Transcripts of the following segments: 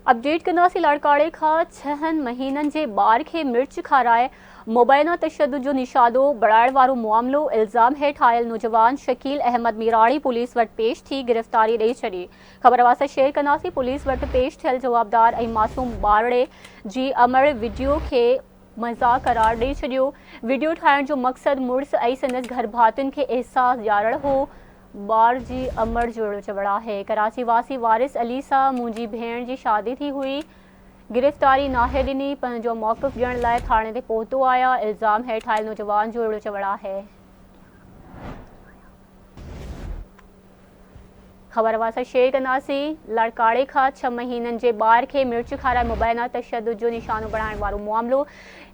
Update ڪنداسين لاڙڪاڻي کان ڇهن مهينن جي ٻار کي مرچ کارائي مبينا تشدد جو نشانو بڻائڻ وارو معاملو، الزام هيٺ آيل نوجوان شڪيل احمد ميراڻي پوليس وٽ پيش ٿي گرفتاري ڏئي ڇڏي. خبر اوهان سان شيئر ڪنداسين پوليس وٽ پيش ٿيل جوابدار ۽ معصوم ٻارڙي جي امڙ وڊيو کي مذاق قرار ڏئي ڇڏيو، وڊيو ٺاهڻ جو مقصد مڙس ۽ سندس گهرڀاتين کي احساس ڏيارڻ هو. ٻار جي امڙ جو چوڻ آهي ڪراچي واسي وارث علي سان منهنجي ڀيڻ جي شادي ٿي هئي، گرفتاري ناهي ڏني، پنهنجو موقف ڏيڻ لاء ٿاڻي تي پهتو آهيان، الزام هيٺ آيل نوجوان جو اهڙو چوڻ آهي. خبر اوهان سان شيئر ڪنداسين لاڙڪاڻي کان ڇهه مهينن جي ٻار کي مرچ کارائي مبينا تشدد جو نشانو بڻائڻ وارو معاملو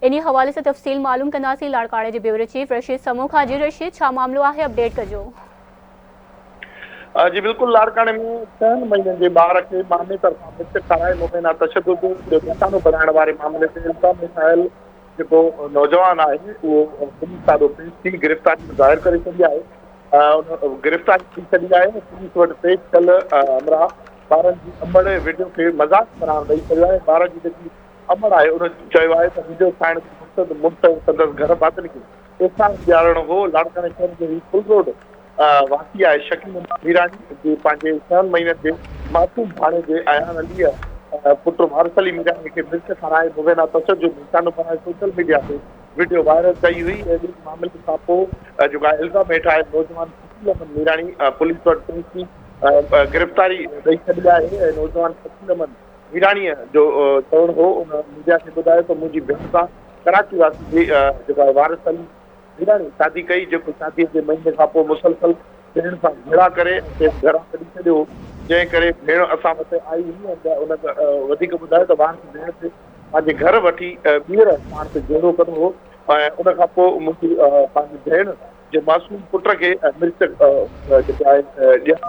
انهي حوالي سان تفصيل معلوم ڪنداسين لاڙڪاڻي جي بيورو چيف رشيد سمون کان جي رشيد ڇا معاملو آهي اپڊيٽ ڪجو. جي بلڪل لاڙڪاڻي ۾ ڇهن مهينن جي ٻار کي مامي طرفان مرچ کارائي مبينا تشدد جو نشانو بڻائڻ واري معاملي تي الزام هيٺ آيل جيڪو نوجوان آهي اهو پوليس آڏو پيش ٿي گرفتاري ظاهر ڪري ڇڏي آهي ان گرفتاري ٿي ڇڏي آهي پوليس وٽ پيش ٿيل همراهه ٻارن جي امڙ وڊيو کي مذاق قرار ڏئي ڇڏيو آهي ٻار جي جيڪي امڙ آهي ان چيو آهي ته وڊيو ٺاهڻ جو مقصد مڙس ۽ سندس گهر ڀاتين کي احساس ڏيارڻ هو لاڙڪاڻي شهر جو هي ڦل روڊ واسي آهي شڪيل احمد ميراڻي جي پنهنجي ڇهن مهينن جي معصوم ڀاڻيجي ايان عليء پٽ وارث علي ميراڻي کي مرچ کارائي مبينا تشدد جو نشانو بڻائي سوشل ميڊيا تي وڊيو وائرل ڪئي هئي اهڙي معاملي کان پوء جيڪو آهي الزام هيٺ آيل نوجوان شڪيل احمد ميراڻي پوليس وٽ پيش ٿي گرفتاري ڏئي ڇڏي آهي ۽ نوجوان شڪيل احمد ميراڻي جو چوڻ هو ان ميڊيا کي ٻڌايو ته منهنجي ڀيڻ سان ڪراچي واسي جي جيڪو آهي وارث علي ميراڻي شادي ڪئي جيڪو شادي جي مهيني کان پوء مسلسل ڀيڻ سان جهيڙا ڪري ۽ کيس گهران ڪڍي ڇڏيو هو جنهن ڪري ڀيڻ اسان وٽ آئي هئي ۽ ان وڌيڪ ٻڌايو ته وارث ڀيڻ کي پنهنجي گهر وٺي ٻيهر پاڻ تي جهيڙو ڪندو هو ۽ ان کان پوء منهنجي پنهنجي ڀيڻ جي معصوم پٽ کي مرچ جيڪو آهي ڏيڻ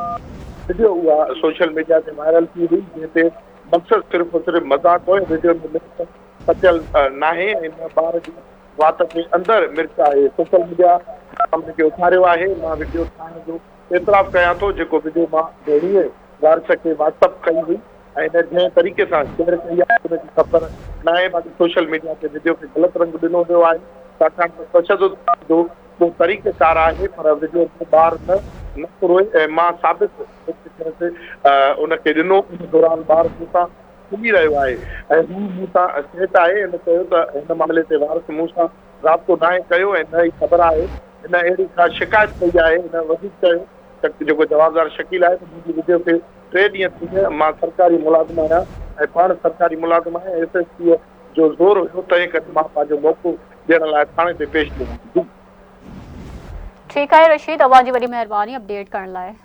وڊيو اها سوشل ميڊيا تي وائرل ٿي هئي جنهن تي مقصد صرف صرف مذاق هو وڊيو ۾ مرچ پچيل ناهي ۽ نه ٻار جي وات جي اندر مرچ آهي سوشل ميڊيا معاملي کي اٿاريو آهي مان وڊيو ٺاهڻ جو اعتراف ڪيان ٿو جيڪو وڊيو مان ڀيڻيء وارث کي واٽس اپ ڪئي هئي ۽ هن جنهن طريقي سان شيئر ڪئي آهي ان جي خبر ناهي باقي سوشل ميڊيا تي وڊيو کي غلط رنگ ڏنو ويو آهي ڇاڪاڻ ته تشدد جو ڪو طريقه ڪار آهي پر وڊيو ۾ ٻار نه نه روئي ۽ مان ثابت کيس ان کي ڏنو ان دوران ٻار مون سان کلي رهيو آهي ۽ هو مون سان سيٽ آهي هن چيو ته هن معاملي تي وارث مون سان رابطو ناهي ڪيو ۽ نه ئي خبر آهي هن اهڙي ڪا شڪايت ڪئي آهي هن وڌيڪ چيو ته جيڪو جوابدار شڪيل آهي ته منهنجي وڊيو کي ٽي ڏينهن ٿي ويا، مان سرڪاري ملازم آهيان ۽ پاڻ سرڪاري ملازم آهيان، ايس ايس پيء جو زور هيو، تنهن ڪري مان پنهنجو موقعو ڏيڻ لاء ٿاڻي تي پيش ٿيو آهيان. جي. ٺيڪ آهي رشيد اوهان جي وڏي مهرباني اپڊيٽ ڪرڻ لاء.